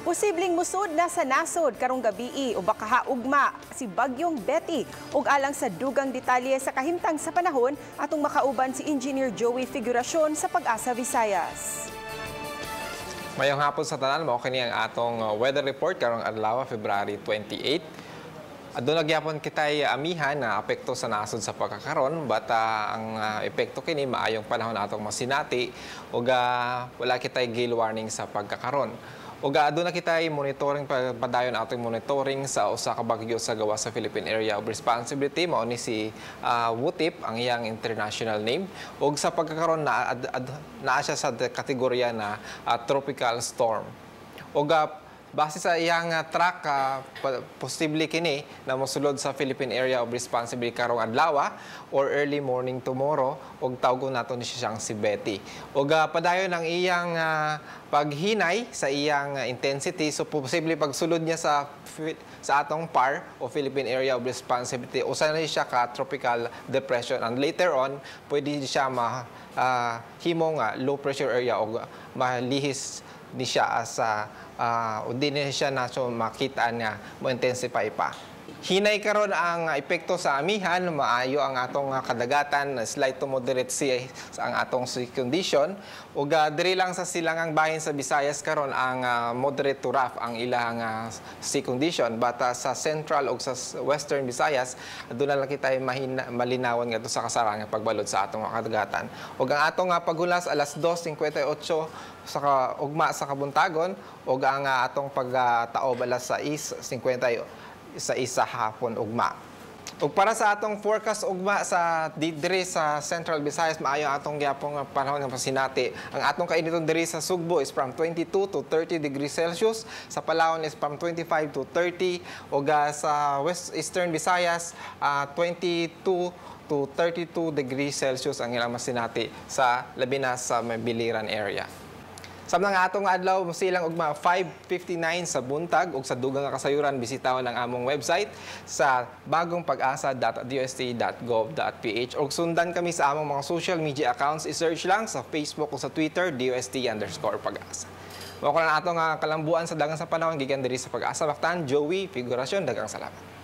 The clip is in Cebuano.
Posibleng musud na sa nasod karong gabii o baka haugma si Bagyong Betty. Ug alang sa dugang detalye sa kahimtang sa panahon, atong makauban si Engineer Joey Figuracion sa Pag-asa Visayas. Mayong hapon sa tanan. Mao kini ang atong weather report karong adlaw, February 28. Aduna gyapon kitay amihan na apekto sa nasod sa pagkakaron, but ang epekto kini, maayong panahon atong masinati ug wala kitay gale warning sa pagkakaron. Ug aduna kitay monitoring, padayon atong monitoring sa usa ka bagyo sa gawas sa Philippine Area of Responsibility. Mao ni si Wutip ang iyang international name, ug sa pagkakaron na naa siya sa kategorya na tropical storm. Ug base sa iyang track, posible kini na mosulod sa Philippine Area of Responsibility karong adlaw or early morning tomorrow, ug tawgon nato ni siyang si Betty. Ug padayon ang iyang paghinay sa iyang intensity, so posible pagsulod niya sa atong PAR o Philippine Area of Responsibility, usa na siya ka tropical depression, and later on pwede siya ma himong low pressure area o malihis ni siya as di ni siya na so makita nga mo intensify pa. Hinay karon ang epekto sa amihan, maayo ang atong kadagatan, slight to moderate sea sa ang atong sea condition. Ug diri lang sa silangang bahin sa Visayas karon ang moderate to rough ang ilang sea condition. But sa central ug sa western Visayas, aduna lang kita mahina, malinawan ngadto sa kasarangan pagbalod sa atong kadagatan. Ug ang atong paghulas, alas 2:58 sa ugma sa kabuntagon, ug ang atong pagtaob, alas 6:50 sa isa hapon ugma. Ug para sa atong forecast ugma sa diri sa Central Visayas, maayo ang atong gyapon nga panahon nga pasinati. Ang atong kainiton diri sa Sugbo is from 22 to 30 degrees Celsius, sa Palawan is from 25 to 30, ug sa West Eastern Visayas, 22 to 32 degrees Celsius ang ilang masinati sa labi na sa may Biliran area. Samtang atong adlaw silang ugma 5:59 sa buntag, ug sa dugang nga kasayuran, bisitahon ang among website sa bagongpag-asa.dost.gov.ph ug sundan kami sa among mga social media accounts. I-search lang sa Facebook o sa Twitter, DOST_Pag-asa. Mao ko na atong kalambuan sa dagan sa panahon gikan diri sa Pag-asa Mactan, Joey Figuracion. Daghang salamat.